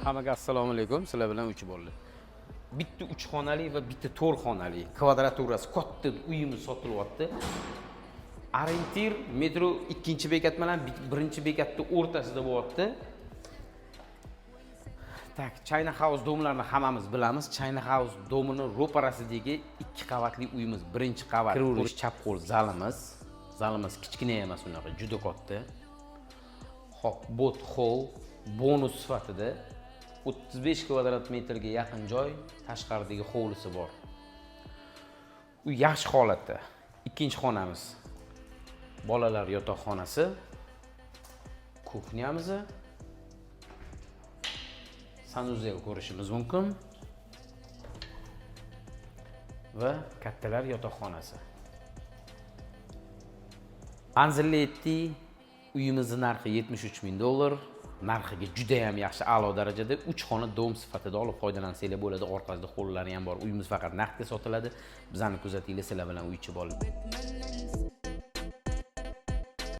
Hammaga assalomu alaykum. Sizlar bilan uch bo'ldi. Bitta uch xonali va bitta to'rt xonali, kvadraturasi katta uyimiz sotilyapti. Ориентир metro ikkinchi bekat bilan birinchi bekatni o'rtasida bo'lyapti. Так, China House дом larni hammamiz bilamiz. China House дом ini ro'parasidagi ikki qavatli uyimiz. Birinchi qavat kiraverish chap qo'l zalimiz. Zalimiz kichkina emas unaqa, juda katta. Hop, bot hall bonus sifatida 35 kvadrat metrga yaqin joy tashqaridagi hovlisi bor. Uy yaxshi holatda. Ikkinchi xonamiz bolalar yotoqxonasi, кухня miz, санузел ko'rishimiz mumkin va kattalar yotoqxonasi. Manzilli etdik. Uyimizni narxi 73 ming dollar. Narxiga juda ham yaxshi, a'lo darajada 3 xona дом sifatida olib foydalansanglar bo'ladi. Orqasida hovlilari ham bor. Uyimiz faqat naqdga sotiladi. Bizani kuzatinglar, sizlar bilan uychi bo'ldi.